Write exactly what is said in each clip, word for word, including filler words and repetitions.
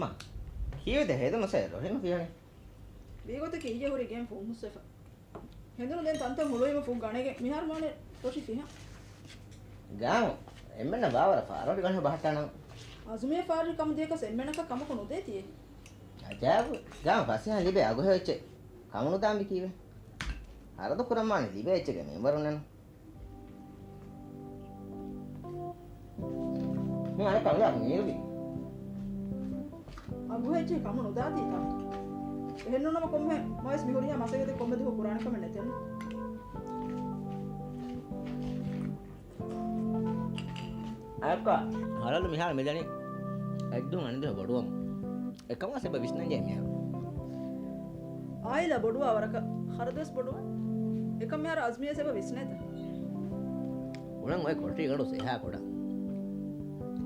މަ، ކީއްވެދޭ ހޭދަ މަސައް ރޮހެން ފިހަނީ؟ ވީގޮތަކީ އިއްޔެ ހުރި ގޭން ފުން ހުސްވެފަ. ހެނދުނު ދެން ތަންތަން ހުޅުވީމަ ފުން ގަނެގެން މިހާރު މާނެ ރޮށި ފިހަން. ގާމު، އެންމެންނަށް ވާވަރަށް ފާރޮށި ގަނެ ބަހައްޓާނަން. އަޒުމީ ފާރޮށި ކަމު ދިޔަކަސް އެންމެނަކަށް ކަމަކު ނުދޭތީއޭ. އަޖާބު، ގާމު ފަސޭހަ ލިބޭ އަގުހެޔޮއެއްޗެއް ކަމުނުދާންވީ ކީއްވެ؟ ހަރަދު ކުރަން ވާނެ ލިބޭ އެއްޗެއްގެ މެންބަރުންނެއްނު. މި އަނެއްކާ މި އަނެއްކާ މީރުގެ. އަގުހެއްޗެއް ކަމު ނުދާތީތަ؟ އެހެންނޫނަމަ ކޮންމެ މަވެސް މި ހުރިހާ މަސައްކަތެއް ކޮންމެ ދުވަހު ކުރާނެ ކަމެއް ނެތެއްނު. އައެއްކާ ހަރަދު މިހާރު މިދަނީ އެއްދުވަހު އަނެއްދުވަހު ބޮޑުވަމުން. އެކަމާ ސެބަ ވިސްނަންޖެހޭ މިހާރު. އާއިލާ ބޮޑުވާ ވަރަކަށް ހަރަދުވެސް ބޮޑުވާނެ. އެކަމް މިހާރު އަޒްމީއަށް ސެބަ ވިސްނޭތަ؟ އުޅަން އޮތް ކޮޓަރިގަނޑު ސޭހާ ކުޑަ.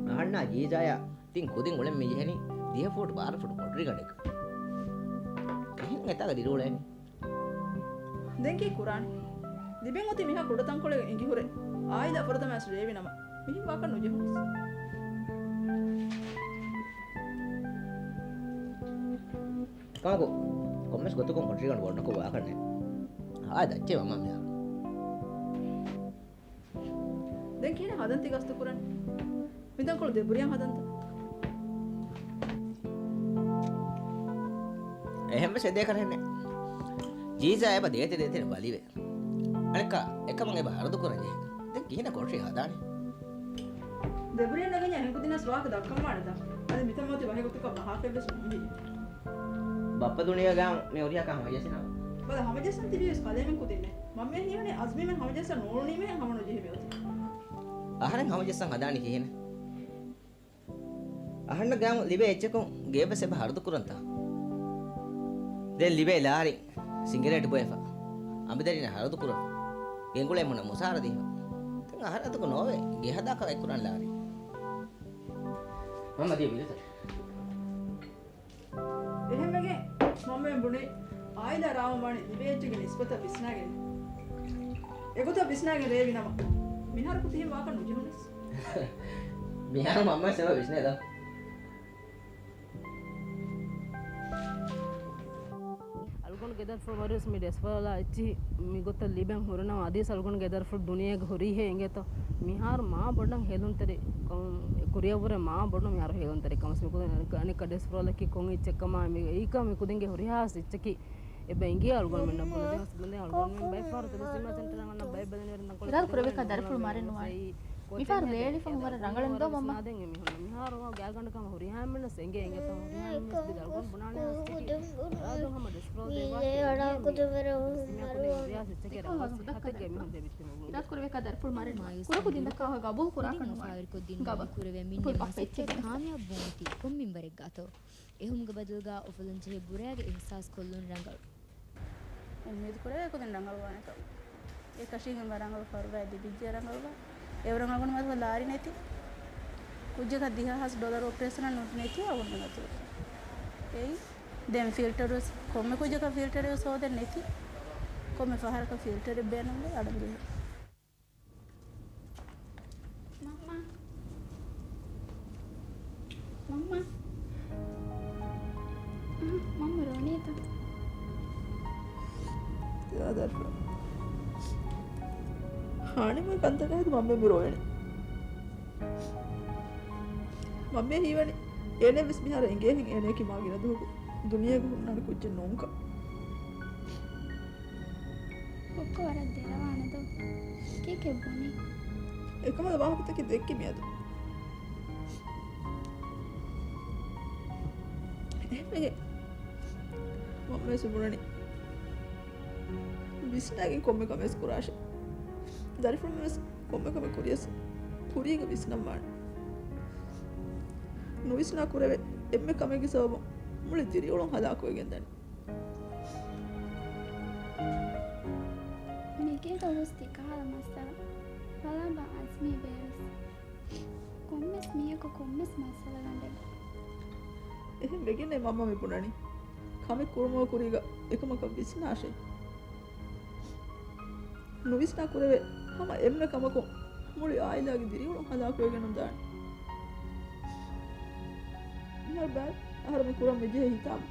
އަހަންނާ ޖީޒާޔާ ތިން ކުދިން އުޅެން މި ޖެހެނީ ދިހަ ފޫޓް ބާރަ ފޫޓް ކޮޓަރިގަނޑެއްގަ. އެހެން އެތާގަ ދިރިއުޅޭނީ. ދެން ކީއް ކުރާނީ؟ ލިބެން އޮތީ މިހާ ކުޑަތަންކޮޅެއް އިނގިހުރެ. އާއިލާ ފުރަތަމަ އައިސް ރޭވިނަމަ މިހެން ވާކަށް ނުޖެހުނުސް. ކާކު، ކޮންމެސް ގޮތަކުން ކޮޓަރިގަނޑު ބޮޑުނުކޮށް ވާކަށް ނެތް. އާ ދައްޗޭ މަމާ މިހާރު. ދެން ކިހިނެއް ހަދަން ތި ގަސްތު ކުރަނީ؟ މިތަންކޮޅު ދެބުރިޔަން ހަދަންތަ؟ އެހެންވެސް އެދޭކަށް ނެތް. ޖީޒާ އެބަ ދޭތެރޭ ދޭތެރޭ ބަލިވޭ. އަނެއްކާ އެކަމަށް އެބަ ހަރަދު ކުރަން ޖެހޭ. ދެން ކިހިނެއް ކޮޓަރި ހަދާނީ؟ ދެބުރިޔަން ނަގަންޏާ ހެންކުދިންނަސް ވާހަކަ ދައްކަން ވާނެތަ؟ އަދި މިތަން މަތި ވަހެ ގޮތަކަށް ބަހާފައިވެސް ނުހިނދި. ބައްޕަ ދުނިޔޭގަ މި ހުރިހާ ކަހަލަ ހަމަޖެއްސިނަމަ. ބަލަ ހަމަޖެއްސަން ތިބީވެސް ކަލޭމެން ކުދިންނޭ. މަންމައަށް ހީވަނީ އަޒްމީމެން ހަމަޖެއްސަން ނޫޅުނީމޭ ހަމަނުޖެހެވޭ އޮތީ. އަހަރެން ހަމަޖެއްސަން ހަދާނީ ކިހިނެއް؟ އަހަންނަށް ގާމު ލިބޭ އެއްޗަކުން ގޭބަސް އެބަ ހަރަދު ކުރަންތަ؟ ދެން ލިބޭ ލާރި ސިނގިރޭޓް ބޮއެފަ، އަނބިދަރިން ހަރަދު ކުރަން، ގެންގުޅޭ މުނަ މުސާރަ ދީފަ. ދެން އަހަރަދުގަ ނޯވޭ ގެ ހަދާކަށް އެއްކުރާން ލާރި. މަންމަ ދިޔަ ބިލަތަ؟ އެހެންވެގެން މަންމައިން ބުނި، އާއިލާ ރާވަން ވާނީ ލިބޭ އެއްޗެއްގެ ނިސްބަތަށް ވިސްނާގެން. އެގޮތަށް ވިސްނާގެން ރޭވި ނަމަ، މިހާރަކު ތިހެން ވާކަށް ނުޖެހުނުސް. މިހާރު މަންމަ ސެބަ ވިސްނޭދޯ. އަޅުގަނޑު ގެދަރިފުޅު ވަރިޔަސް މި ޑިއަސްޕޯރާ އެއްޗިހި މިގޮތަށް ލިބެން ހުރިނަމަ، އަދިވެސް އަޅުގަނޑު ގެދަރިފުޅު ދުނިޔޭގަ ހުރީހޭ އިނގޭތޯ. މިހާރު މާ ބޮޑަށް ހޭލުންތެރި ކަމު، ކުރިއަށްވުރެ މާ ބޮޑު މިހާރު ހޭލުންތެރި ކަމަސް މިކުދިން އަނެއްކަ، އަނެއްކަ ޑިއަސްޕޯރާއަކީ ކޮން އެއްޗެއްކަމާ މި އެއީކާ މިކުދިންގެ ހުރިހާ އެއްޗަކީ. އެބަ އިނގޭ އަޅުގަނޑުމެންނަށް ބުނެދިނަސް ބުނެ އަޅުގަނޑުމެން ބައެއްފަހަރު ތެލެސް މާ ސެންޓަރ ރަނގަޅަށް ބައެއް ބަލަނިވެރިން ތަންކޮޅެއް އިރާދަ ކުރެވޭކަށް ދަރިފުޅު މަރެއް ނުވާނެ. މިފަހަރު ލޭވިފަ ހުވަރަށް ރަނގަޅުން ދޯ މަންމަ؟ މިހާރު ގާގަނޑަކަމަށް ހުރިހާ އެންމެންނަށް އެނގޭ އިނގޭތޯ ހުރިހާ އެންމެން އަދު ހަމަ ޑިއަސްޕޯރާ ދޭ ވާހަކަ ހުރިހާ ސިއްޗަކީ ރަނގަޅު ސިއްހަތެއްގައި މީހުން ދެމިއްޖެ މަގު. އިރާދަ ކުރެވޭކަށް ދަރިފުޅު މަރެއް ނުވާނެ. ކުރަކުދިން ދައްކާ ގަބޫލު ކުރާކަށް ނުވާނެ. ފާވިރުކޮށްދިނުމަށް ގަބަ. މި ކުރެވޭ މިންނެ ފުލް ބަކެޓް މަސައްކަތް އެއްޗެއް ކާމިޔާބު ވުމަކީ ކޮން މިންވަރެއްގާތޯ؟ އެހުމުގެ ބަދަލުގަ އުފުލަންޖެހޭ ބުރައިގެ އިހްސާސް ކޮށްލުން ރަނގަޅު. އުއްމީދު ކުރޭ ކުދިން ރަނގަޅުވާނެކަން. އެކަށީގެން ވަރަށް ރަނގަޅު ފަރުވާއެއް ލިބިއްޖެ ރަނގަޅުވާ. އެވަރަށް ރަނގަޅު މަދު ލާރި ނެތި. ކުއްޖަކަށް ދިހަ ހާސް ޑޮލަރު އޮޕަރޭޝަނަށް ނު-، ނެތި އަވަންނަ އަތު. އެއީ ދެން ފިލްޓަރު ވެސް ކޮންމެ ކުއްޖަކަށް ފިލްޓަރެއް ވެސް ހޯދެން ނެތި. ކޮންމެ ފަހަރަކަށް ފިލްޓަރެއް ބޭނުންވޭ އަޑަން ޖެހޭ. މަންމަ. މަންމަ. އަހަ، މަންމަ ރޯނީތަ؟ އާދަރު. ހާނިމު ކަންތަކާ ހެދި މަންމަ މި ރޯއެނެ. މަންމަ ހީވަނީ އޭނަ ވެސް މިހާރު އެނގޭހެން އޭނައަކީ މާ ގިނަ ދުވަހަކު ދުނިޔޭގަ ހުންނާނެ ކުއްޖެއް ނޫންކަން. ކޮއްކޮ ވަރަށް ދެރަވާނެ ދޯ. ކީކޭ ބުނީ؟ އެކަހަލަ ވާހަކަތަކެއް ދެއްކި މިއަދު. އެހެންވެގެން މަންމަވެސް ބުނަނީ ވިސްނާގެން ކޮންމެ ކަމެއް ވެސް ކުރާށޭ. ދަރިފުޅުމެން ވެސް ކޮންމެ ކަމެއް ކުރިޔަސް ކުރީގަ ވިސްނަން ވާނެ. ނުވިސްނާ ކުރެވޭ އެންމެ ކަމެއްގެ ސަބަބުން މުޅި ދިރިއުޅުން ހަލާކުވެގެން ދަނީ. މިގޭގަ ހުސް ތިކަހަލަ މައްސަލަ. ބަލާބަ އަޒްމީ ބޭވެސް. ކޮންމެސް މީހަކު ކޮންމެސް މައްސަލަ ގަނޑެއް. އެހެން ވެގެންނޭ މަންމަ މި ބުނަނީ. ކަމެއް ކުރުމުގެ ކުރީގަ އެކަމަކަށް ވިސްނާށޭ. ނުވިސްނާ ކުރެވޭ ހަމަ އެންމެ ކަމަކުން މުޅި އާއިލާގެ ދިރިއުޅުން ހަލާކުވެގެން ދާނެ. މިހާރު ބައެއް އަހަރު މި ކުރަން މިޖެހޭ ހިތާމަ.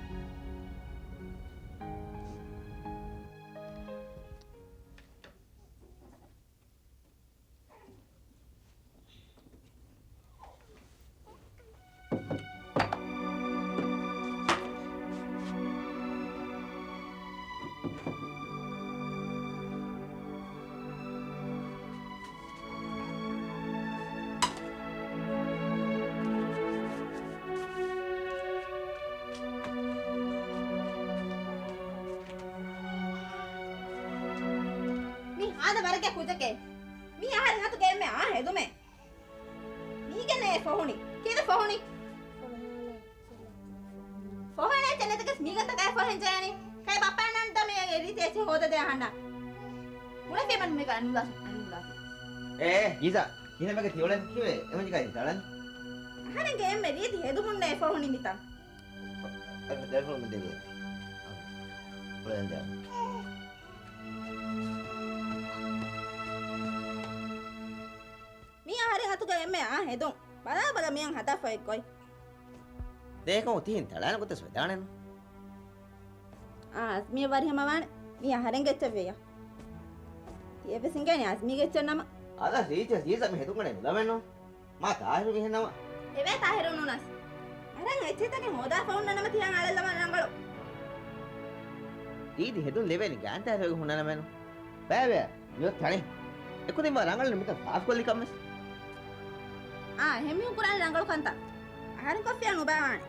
މި ހާދަ ވަރަކަށް ކުޖަކޭ. މީ އަހަރެން އަތުގެ އެންމެ އާ ހެދުމެއް. މީގެންނޭ ފޮހުނި. ކީއްވެ ފޮހުނި؟ ފޮހެން އެއްޗެއް ނެތިގެސް މީގަންތަކާ ފޮހެން ޖެހެނީ. ކައި ބައްޕައަށް ނަން ދަމޭ ރީތި އެއްޗެއް ހޯދަދޭ އަހަންނަށް. ބުނެފީމަން މީގަ އަންގާސް، އަންގާސް. އޭ، އޭ، ޖީސާ، ކިހިނެއް މެގެ ތިއުޅެން ކިވެ؟ އެމަންޖިގައި ތަޅަން. އަހަރެންގެ އެންމެ ރީތި ހެދުމުންނޭ ފޮހުނި މިތަން. އަދި ދެރަފުޅު މި ދެވި. އުޅެން ޖާ. މީ އަހަރެން އަތުގަ އެންމެ އާ ހެދުން. ބަލާ ބަލަ މިޔަން ހަދާފަ އެއްގޮތް. ދޭކޮށް ތިހިން ތަޅާނެ ގޮތެއް ސޮއިދާނެން. އާ، އަޒްމީ ވަރިހަމަ ވާނެ. މީ އަހަރެންގެ އެއްޗެއް ވެޔަ. ތިޔަބެސް އިނގޭނެ އަޒްމީގެ އެއްޗެއް ނަމަ. އަދާ ސީޗަސް ޖީސަ މި ހެދުން ގަނެ ނުލަމެންނު. މާ ތާހިރު މިހެން ނަމަ. އެވޭ ތާހިރު ނޫނަސް. އަހަރެން އެއްޗެއްތަކެއް ހޯދާފަ ހުންނަ ނަމަ ތިޔަން އަޅެއްލަމާ ރަނގަޅު. ރީތި ހެދުން ލެވޭނީ ގާންތާ ހެދުން ހުންނަ ނަމެނު. ބައިވެޔަ. މިއޮތް ތަނެއް. އެކުދިން ވާ ރަނގަޅު މިތަން ސާފުކޮށްލި ކަމެއް. އާ، އެހެން މީހުން ކުރާނެ ރަނގަޅު ކަންތައް. އަހަރެން ކޮށްފިޔާ ނުބާވާނެ.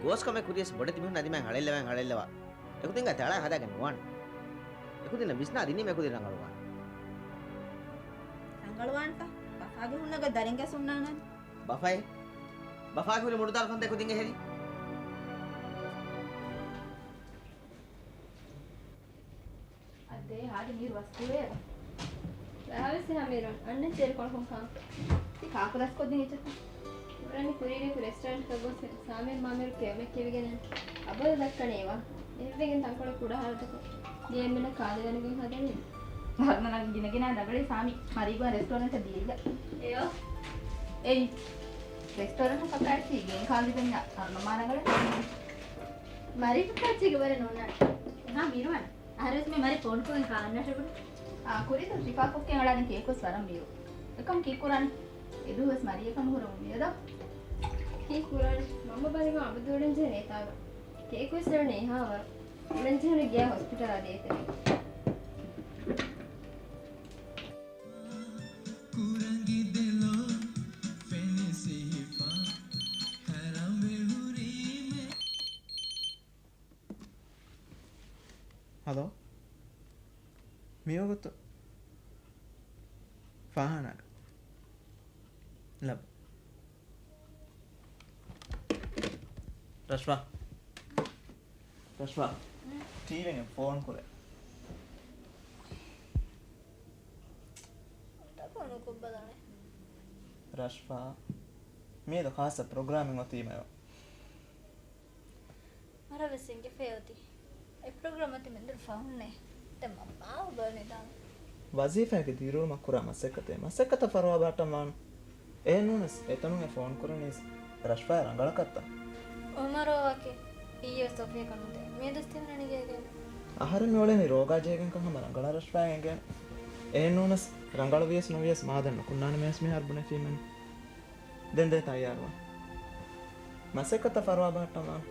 ގޯސް ކަމެއް ކުރިޔަސް ބޮޑެތި މީހުން އަދިމައިން އަޅެއްލަވާ އަޅެއްލަވާ. އެކުދިންގާ ތަޅާ ހަދާގެން ނުވާނެ. އެކުދިންނަށް ވިސްނާ ދިނީމަ އެކުދިން ރަނގަޅުވާނެ. ރަނގަޅުވާންތަ؟ ބަފާގެ ހުންނަގޮތް ދަރިންގެ ސުންނާނަން. ބަފައެއް؟ ބަފާގެ ހުރި މުޑުދާރު ކަންތައް އެކުދިންގެ ހެދި. އައްދޭ، ހާދަ މީރު ވަސް ދުވޭ. ވާވެސް ހަމީރު، އަންނަ ތެރެ ކޮޅުކޮން ކާން. ތި ކާކު ދަސްކޮށްދިން އެއްޗަކަށް. ކުރަނީ ކުރީގެ ރެސްޓޯރެންޓްގަ ގޮސް ސާމި މާމިރު ކެއުމެއް ކެވިގެނެއް. އަބަދު ދައްކަނީ އޭވާ. އެއްވެގެން ތަންކޮޅެއް ކުޑަ ހާލަތަކުން. ދިޔަ އެންމެނަށް ކާލި ގަނެގެން ހަދަނީ. ހަރުނަ ނަގި ގިނަގިނަ ރަނގަޅީ ސާމި މަރީގޮން ރެސްޓޯރެންޓަށް ދިޔައިގަ. އެޔޯ. އެއީ. ރެސްޓޯރެންޓް ފައްކާއިސީ ގެން ކާލި ދަންޏާ ހަރުނަ މާ ރަނގަޅޭ. މަރީ ފައްކާއިސީގެ ވަރެއް ނޯންނާނެ. ހާ މީރުވާނެ. އަހަރެސް މި މަރި ފޯން ކޮށް ކާންނަށެވުނު. އާ، ކުރީތަ ޝިފާ ކޮށްގެން އަޅާދިން ކޭކް ވެސް ވަރަށް މިޔު. އެކަމް ކީއްކުރާނެ؟ އެދުވަސް މަރިޔަކަށް ނުހުރެވުނު މިއަދާ. ކީއްކުރާނެ؟ މަންމަ ބަލިގަން އަބަދު އުޅެންޖެހޭ ނޭތާގަ. ކޭކް ވެސް އެޅުނީ އެހާވަރު. އުޅެންޖެހުނީ ގެޔަށް ހޮސްޕިޓަލާ ދޭތެރޭ. ކުރަނގި ދެލޯ ފެނި ސިހިފާ ހަރަމްވެ ހުރީމެ. ހަލޯ. މިވަގުތު ފާހާނާގަ. ލައްބަ. ރަޝްފާ. ރަޝްފާ. ހުން. ޓީވީން ފޯން ކުރޭ. ރަޝްފާ. މިއަދު ޚާއްޞަ ޕްރޮގްރާމެއް އޮތީމަޔޯ. ވަރަށް ވެސް އެނގިފައި އޮތީ. އެ ޕްރޮގްރާމް އޮތީ މެންދުރު ފަހުންނޭ. ދެން މަ-، މާ ބަލަނީ ދާން. ވަޒީފާގެ ދިރިއުޅުމަށް ކުރާ މަސައްކަތޭ، މަސައްކަތަށް ފަރުވާ ބަހައްޓަން ވާނު. އެހެންނޫނަސް، އެތަނުން އެ ފޯން ކުރަނީސް ރަޝްފާ ރަނގަޅަކަށްތަ؟ އޮމަރޯ ވަކި އިއްޔެ ސޮފިޔަކަށް ނުދޭ. މިއަދުސް ތިހުނަނީ ގޭގެ. އަހަރެން މިއުޅެނީ ރޯގާ ޖެހިގެންކަން ހަމަ ރަނގަޅަށް ރަޝްފާ އެނގޭނެ. އެހެންނޫނަސް، ރަނގަޅު ވިޔަސް ނުވިޔަސް މާދަން ނުކުންނާނެ މިޔަސް މިހާރު ބުނެފީމެން. ދެން ދޭ ތައްޔާރުވާ. މަސައްކަތަށް ފަރުވާ ބަހައްޓަން ވާނު.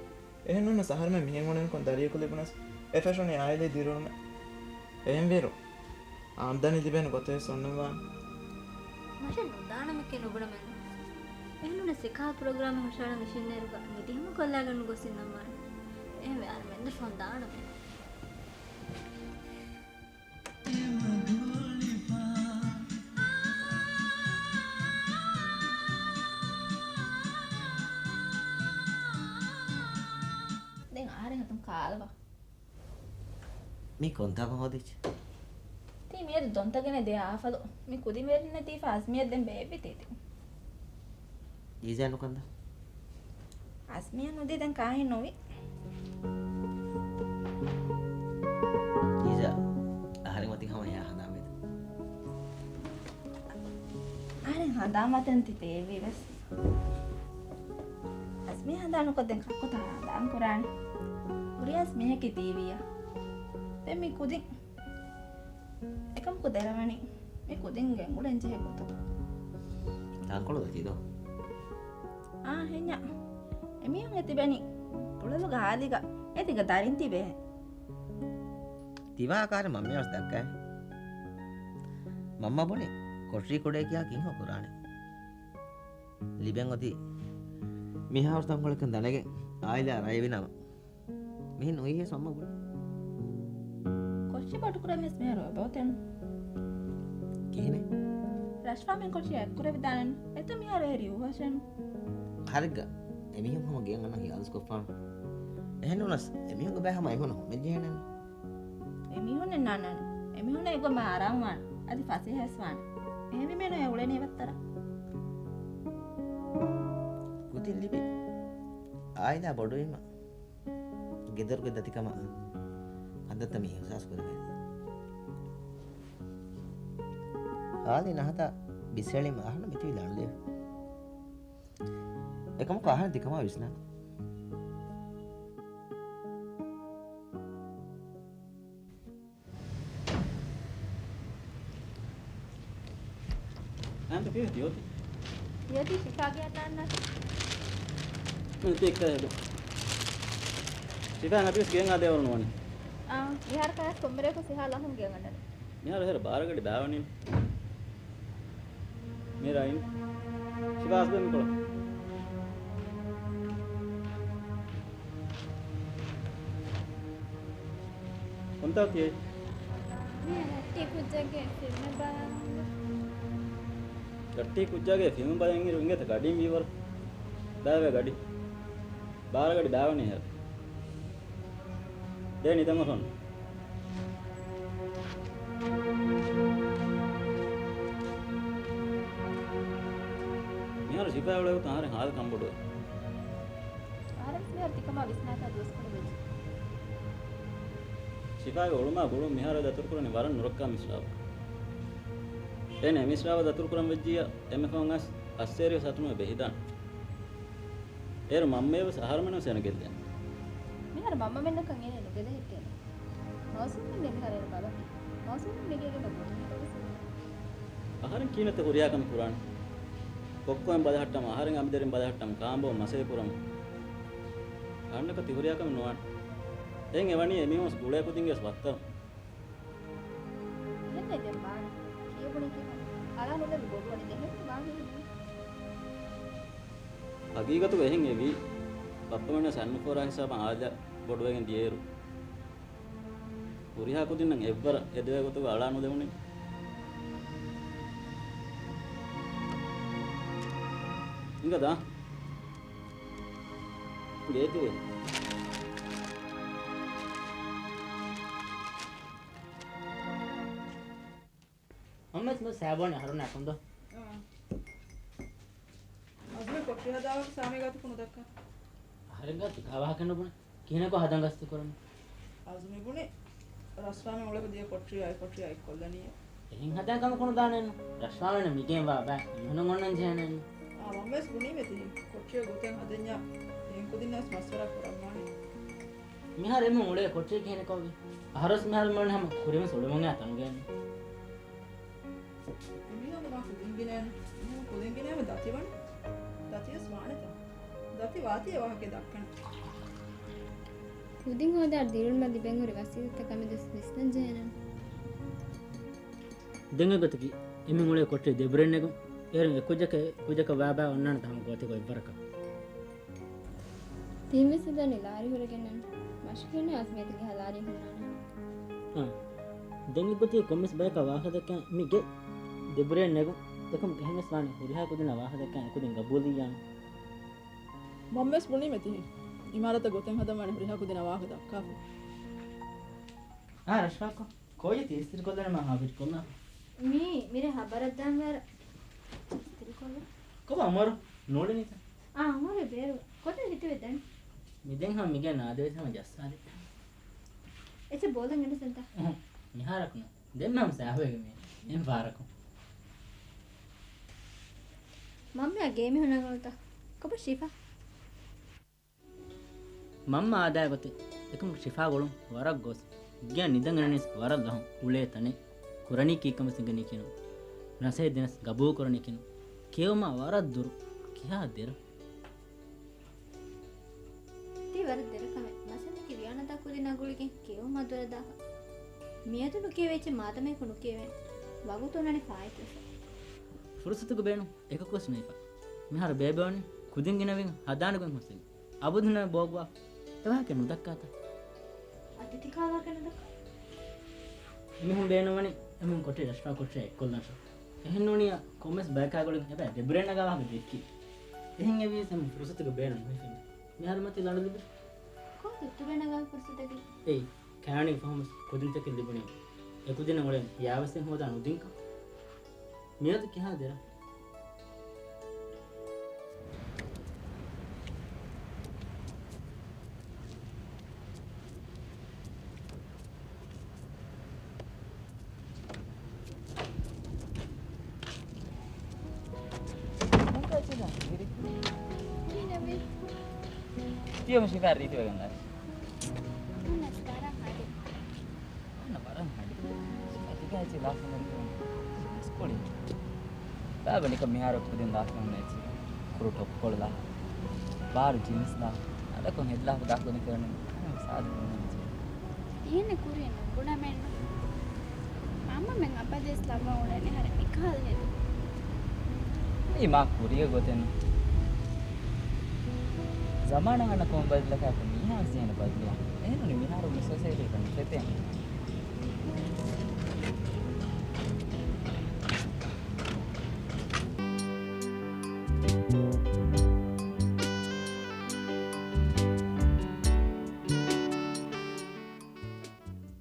އެހެންނޫނަސް އަހަރުމެން މިހެން އުޅެނިކޮށް ދަރިޔަކު ލިބުނަސް އެ ފެށުނީ އާއިލީ ދިރިއުޅުމެއް. އެހެންވީރު، އާމްދަނީ ލިބޭނެ ގޮތެއް ވެސް އޮންނަން ވާނެ. މަށެއް ނުދާނަމެކޭ ނުބުނަމެއްނު. އެހެންނޫނަސް އެކާ ޕްރޮގްރާމެއް ހުށަހަޅަން އިށީނެއިރުގަ މި ދިހަމަ ކޮށްލާގެން ނުގޮސް އިންނަން ވާނެ. އެހެންވެ އަހަރެން މެންދުރު ފޯން ދާނަމޭ. ދެން އަހަރެން އަތުން ކާލަބަ. މީ ކޮންތާކުން ހޯދިއްޖެ؟ ތީ މިއަދު ދޮންތަ ގެނެ ދޭ އާފަލު. މި ކުދިން ވެރިންނަށް ދީފަ އަޒްމިޔަށް ދެން ބޭއްވި ތީތި. ޖީޒާ ނުކަންތަ؟ އަޒްމިޔާ ނުދީ ދެން ކާހެއް ނުވި. ޖީޒާ، އަހަރެން އޮތީ ހަމަ އެހާ ހަނދާންވީތަ؟ އަހަރެން ހަނދާންވާތަން ތި ތޭއްވީ ވެސް. މި ހަނދާނުކޮށް ދެން ކައްކޮ ތަހާ ދާން ކުރާނެ. ކުރިޔަސް މީހަކީ ދީވީއަ. ދެން މި ކުދިން އެކަމަކު ދެރަވަނީ. މި ކުދިން ގެންގުޅެން ޖެހޭ ގޮތު. ތާންކޮޅު ދަތީ ދޯ؟ އާ، ހެންޏާ. އެމީހުން އެ ތިބެނީ ބުޅަލުގަ ހާލީގަ އެ ދިގަ ދަރިން ތިބޭ. ތިވާ ކާރި މަންމަޔަށް ދައްކައި. މަންމަ ބުނި ކޮޓްރީ ކުޑޭ ކިޔާ ކިހިނެއް ކުރާނެ. ލިބެން އޮތީ މިހާރު ތަންކޮޅެއްކަން ދަނެގެން އާއިލާ ރައެވި ނަމަ. މިހެން ނުވީހޭ ސޮމްމަ ބުނި. ކޮށި ބޮޑުކުރަން ވެސް މިހާރު އެބައޮތެން. ކިހިނެއް؟ ރަޝްފާމެން ކޮށި އެއްކުރެވިދާނެން. އެތަ މިހާރު އެހެރި އުހަށެން. ހަރެއްގަ އެމީހުން ހަމަ ގެއަށް އަންނަން ހިޔާލުސްކޮށްފާނު. އެހެންނޫނަސް އެމީހުންގެ ބައި ހަމަ އެހުނަ ހުމެއްޖެހޭނެން. އެމީހުންނެއް ނާންނާނެ. އެމީހުންނަށް އެގޮތް މާ އަރާން ވާނެ. އަދި ފަސޭހަވެސް ވާނެ. އެހެންވީމަ އެނޫން އެ އުޅެނީ އެވައްތަރަށް. ކުދިން ލިބި އާއިލާ ބޮޑުވީމަ ގެދޮރުގެ ދަތިކަމަށް ހަދަތަ މި އިހުސާސް ކުރެވޭނެ. ހާލި ނަހަތާ ބިސްއެޅީމަ އަހަންނަށް މިތިބީ ލަނޑުލިޔެވެ. އެކަމަކު އަހަން ތިކަމާ ވިސްނާނެ. އަންތަ ކީއްވެ ތިއޮތީ؟ ތިއޮތީ ޝިފާގެ އަތާންނަށް. ނުތިއްކަ ހެދު. ޝިފާ އަދިވެސް ގެއަށް އާދޭވަރު ނުވަނީ. އާ، މިހާރަކަށް ކޮންމެރެއަކު ސިހާ ލަހުން ގެއަށް އަންނަނީ. މިހާރު ހޭރަ ބާރަގަޑި ބާވަނީ. މި ރައިން. ޝިފާ އަސްބެ މިކޮޅަށް. ކޮންތާކު ތިއެއް؟ މި ރައްޓި ކުއްޖާގެ ފިލްމެއް ބަލަން. ރައްޓި ކުއްޖާގެ ފިލްމް ބަލަން އިރު އިނގޭތަ ގަޑިން ވީވަރު. ބައިވެ ގަޑި. ބާރަގަޑި ބާވަނީ ހޭ. ދޭ ނިދަން އޮށޯން. މިހާރު ޝިފާ އުޅޭ ގޮތުން އަހަރެން ހާލު ކަންބޮޑުވޭ. އަހަރެން މިހާރު ތިކަމާ ވިސްނާތާ ދުވަސްކޮޅެއް ވެއްޖެ. ޝިފާގެ އުޅުމާ ގުޅުން މިހާރު ދަތުރުކުރަނީ ވަރަށް ނުރައްކާ މިސްރާބު. އޭނަ އެ މިސްރާބަށް ދަތުރުކުރަން ވެއްޖިއްޔާ އެންމެ ފަހުން އައިސް އައްސޭރިވެސް އަތުނުވެ ބެހިދާނެ. އޭރު މަންމަޔަށް ވެސް އަހަރުމެން ވެސް އޭނަ ގެއްލޭނެ. މިހާރު މަންމަމެންނަކަށް އޭނަ ނުގެލެހެއްޓޭނެ. މައުސޫމެން މިހާރު އޭނަ ބަލަނީ. މައުސޫމެން މިގޭގެ ނުބުނީ ހިތަށް ވެސް އެރުވޭ. އަހަރެން ކިހިނެއްތަ ހުރިހާ ކަމެއް ކުރާނީ؟ ކޮއްކޮއިން ބަލަހައްޓަމުން، އަހަރެން އަނބިދަރިން ބަލަހައްޓަމުން، ކާނބޯ މަސައްކަތް ކުރަމުން. އަހަންނަކަށް ތި ހުރިހާ ކަމެއް ނުވާނެ. ދެން އެވަނީ އެމީހުން ގުޅޭ ކުދިންގެ ވައްތަރު. އެހެންނޭ ދެން ވާނީ. ކިޔެވުނީ ކިހިނެއް؟ އަޅާ ނުލެވި ބޮޑުވަނީ ދެން ވާނީ. ހަގީގަތުގަ އެހެން އެވީ. ބައްޕަމެންނަށް ސަންނުފޯރާ ހިސާބަށް އާދަ ބޮޑުވެގެން ދިޔައިރު. ހުރިހާ ކުދިންނަށް އެއްވަރަށް އެދެވޭ ގޮތުގަ އަޅާ ނުލެވުނީ. އިނގަ ދާ. ގޭތެރެ. އަހަރެން މި ސާބޯން އަހަރުން އަކުންދޯ. އާ. އަޒުމެ ކޮޓަރި ހަދާ ވަގުތު ސާމީ ގާތަކު ނުދައްކާ. އަހަރެން ގާތު ކާ ވާހަކަ ނުބުނެ. ކިހިނެއްކޮ ހަދަން ގަސްތު ކުރަނީ؟ އަޒުމެ ބުނި ރަސްފާމެ އުޅޭ ގޮތް ދިޔަ ކޮޓަރި އައި ކޮޓަރި އައި ކޮށްލަނީ. އެހެން ހަދާ ކަމަކު ނުދާނެއްނު. ރަސްފާމެން މިގެން ވާ ބައި މީހުން އޮންނަން ޖެހޭނެއްނު. އާ، މަންމަވެސް ބުނީމޭ ތިހެން. ކޮޓަރި ގޮތެއް ހަދަންޏާ އެހެން ކުދިންނާސް މަސްވަރާ ކުރައްވާނެ. މިހާރު އެމީހުން އުޅޭ ކޮޓަރި ކިހިނެއްކޮށްގެން؟ އަހަރުވެސް މިހާރު މިއުޅެނީ ހަމަ ކުރިންވެސް އުޅެމުން އަތުން ގެން. އެމީހުން މާ ކުދިން ގިނައިން. މީހުން ކުދިން ގިނައިމެ ދަތިވަނީ. ދަތިވެސް ވާނެތަ؟ ދަތި ވާތީ އެ ވާހަކަ ދައްކަން. ކުދިން ހޯދާ ދިރުންމަ ލިބެން ހުރި ވަސީލަތްތައް ކަމެއް ދުވަސް ވިސްނަން ޖެހޭނެ. ދެން އެގޮތަކީ އެމީހުން އުޅޭ ކޮޓަރި ދެބުރެއް ނެގުން. އޭރުން އެ ކުއްޖަކަށް އެ ކުއްޖަކަށް ވާބާ އޮންނާނެތަ ހަމަ ގޯތިކޮށް އެއްވަރަކަށް. ތިހެންވެސް ދަނީ ލާރި ހުރެގެންނަން. މަށަކީ އަޒުމޭތުގެ ހަ ލާރި ހުންނާނެ. އާ. ދެން އެގޮތީ ކޮންމެސް ބަޔަކަށް ވާހަކަ ދައްކަން މި ގެ ދެބުރޭ ނެގުން. ދެކުން އެހެންވެސް ވާނެ ހުރިހާ ކުދިންނަށް ވާހަކަ ދައްކަން އެކުދިން ގަބޫލިއްޔާނެ. މަންމަވެސް ބުނީމޭ ތިހެން. އިމާރާތަށް ގޮތެއް ހަދަން ވާނެ ހުރިހާ ކުދިންނަށް ވާހަކަ ދައްކާފަ. އާ، ރަޝްފާކޮ. ކޯއްޔަ ތި އިސްތިރިކޮށްލަނީ މާ ހާބިރިކޮށްލާ. މީ، މިރޭ ހަބަރަށް ދާން ވަރަށް އިސްތިރިކޮށްލަ. ކޮބާ އުމަރު؟ ނޫޅެނީތަ؟ އާ، އުމަރު ބޭރު. ކޮތަން ހިތެވި ދެން؟ މިދެން ހަމަ މިގެ ނާދެވި ހަމަ ޖައްސާލި. އެޗެއް ބޯލަން އެނޑުސެންތަ؟ އުހު، މިހާރަކު ނު. ދެން ހަމަ ސާހުވެގެ މީ. އެން ފާރަކު. މަންމައާ ގޭ މީހުންނާ ގޮޅުތަ؟ ކޮބާ ޝިފާ؟ މަންމަ އާދާ ގޮތެއް އެކަމަކު ޝިފާ ގުޅުން ވަރަށް ގޯސް. ގެއަށް ނިދަން އަންނަނީސް ވަރަށް ލަހުން އުޅޭ ތަނެއް. ކުރަނީ ކީކަން ވެސް އިނގެނީކީނު. ނަސޭހަތް ދިނަސް ގަބޫލު ކުރަނީކީނު. ކިޔެވުމާ ވަރަށް ދުރު. ކިހާ ދެރަ. ތީ ވަރަށް ދެރަ ކަމެއް. މަސައްކަތް ވިޔާނަދާ ކުދިން އަގުޅިގެން ކިޔެވުމާ ދުރަދާ. މިއަދު ނުކިޔެވޭ އެއްޗެއް މާދަމައަކު ނުކިޔެވޭނެ. ވަގުތު އޮންނަނީ ފާއިތުވެފަ. ފުރުސަތުގެ ބޭނުން އެކަކުވެސް ނުވެފަ. މިހާރު ބޭބެވަނީ ކުދިން ގިނަވެގެން ހަދާނެ ގޮތް ހުސްވެގެން. އަބަދު ނަމެއް ބޯއްގުވާ އެވާހަކަ ނުދައްކާތަ؟ އަދި ތި ކާލާކަށް ނުދައްކާ؟ އެމީހުން ބޭނުންވަނީ އެމީހުން ކޮޓަރި ރަށްފާ ކޮޓަރި އެއްކޮށްލަންށޯ. އެހެން ނޫނިއްޔާ ކޮންމެސް ބަޔަކާ ގުޅިގެން އެބަ ދެބުރޭ ނަގާ ވާހަކަ ދެއްކީ. އެހެން އެވީސް އެމީހުން ފުރުސަތުގެ ބޭނުން ނުހިފެނެ. މިހާރު މަތި ލަނޑު ލިބި. ކޯތު ދުވެ ނަގާ ފުރުސަތަކީ؟ އެއީ، ކާނީ ފަހުމަސް ކުދިންތަކެއް ލިބުނީ. އެ ކުދިންނަށް އުޅެން ޔާވެސް އެއް ހޯދާ ނުދިންކަން. މިއަދު ކިހާ ދެރަ؟ ކީއްވެ ޝިފާ ރީތިވެގެން ދާސް؟ އަންނަ ވަރަށް ހަޑި. އަންނަ ވަރަށް ހަޑި. ޝިފާ ތިކާ އެއްޗެއް ލާފަ ނެތް ކުރަނީ. ސްކޫލި. ބާބަ ނިކަން މިހާރު ކުދިން ލާފަ ނެތް. ކުރު ޓޮޕްކޮޅު ލާ. ބާރު ޖީންސް ލާ. އަދަކުން ހެދިލާފަ ދާކުދިން ކުރަނީ. ސާދަ ކުރަނީ. ތިހެން ކުރިން ބުނަމެއްނު. މަންމަމެން އަބަދެސް ލައްވަ އުޅެނީ ހަރެ މިކަހަލަ ހެދު. އެއީ މާ ކުރިއަށް ގޮތެއް. ޒަމާނާ ހަނަ ކޮން ބަދަލަކާކު މީހާ ޒޭނަ ބަދަލުވާ. އެހެންނުން މިހާރު މި ސޮސައިޓީ ކަން ފެތޭ.